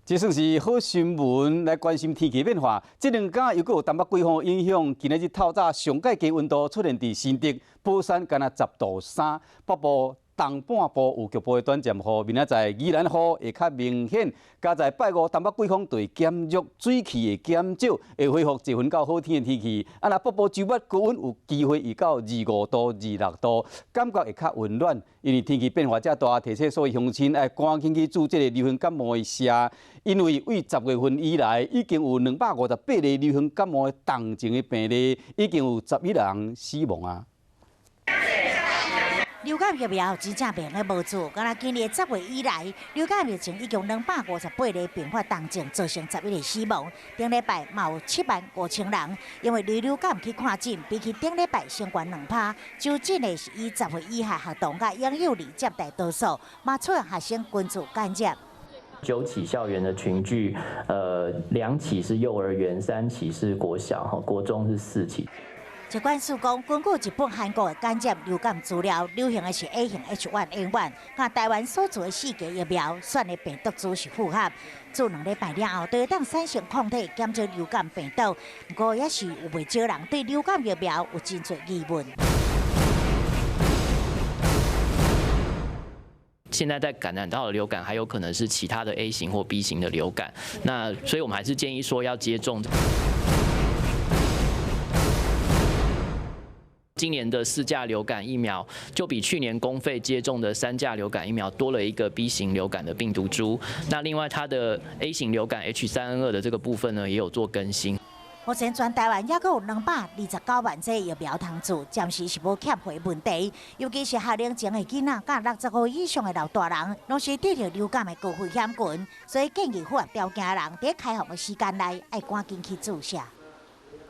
這算是好新聞，來關心天氣變化。這兩工又閣有東北季風影響，今仔日透早上蓋低溫度出現佇新竹、寶山，干焦10.3度，北部東半部有局部的短暫雨，明仔載宜蘭雨會較明顯。佳哉拜五東北季風就會減弱，水汽會減少，會恢復一份較好天的天氣。啊，若北部周末高溫有機會會到25度、26度，感覺會較溫暖。因為天氣變化遮大，提醒所有鄉親愛趕緊去注這个流行感冒的射，因為對10月份以來已經有258例流行感冒的重症的病例，已經有11人死亡啊。流感疫苗真正袂用無注，敢若今年10月以來，流感疫情已經258例併發重症，造成11個死亡。頂禮拜嘛有7萬5千人因為流感去看診，比起頂禮拜升懸2趴。就診的是以10歲以下學童佮嬰幼兒佔大多數，嘛出現學生群聚感染。 9起校園的群聚，2起是幼兒園，3起是國小，國中是4起。疾管署講，根據日本、韓國的感染流感資料，流行的是 A 型 H1N1，佮台灣所做的四劑疫苗選的病毒株是符合。注2禮拜了後，就會當產生抗體，減少流感病毒。毋過也是有袂少人對流感疫苗有真濟疑問。現在在感染到的流感，還有可能是其他的 A 型或 B 型的流感。那所以我們還是建議說要接種。今年的四價流感疫苗就比去年公費接種的三價流感疫苗多了一個 B 型流感的病毒株。那另外它的 A 型流感 H3N2 的這個部分呢，也有做更新。目前全台灣猶閣有229萬劑疫苗通注，暫時是無欠貨問題。尤其是學齡前的囡仔，佮60歲以上的老大人，攏是得著流感的高危險群，所以建議符合條件的人，佇開放的時間內，愛趕緊去注射。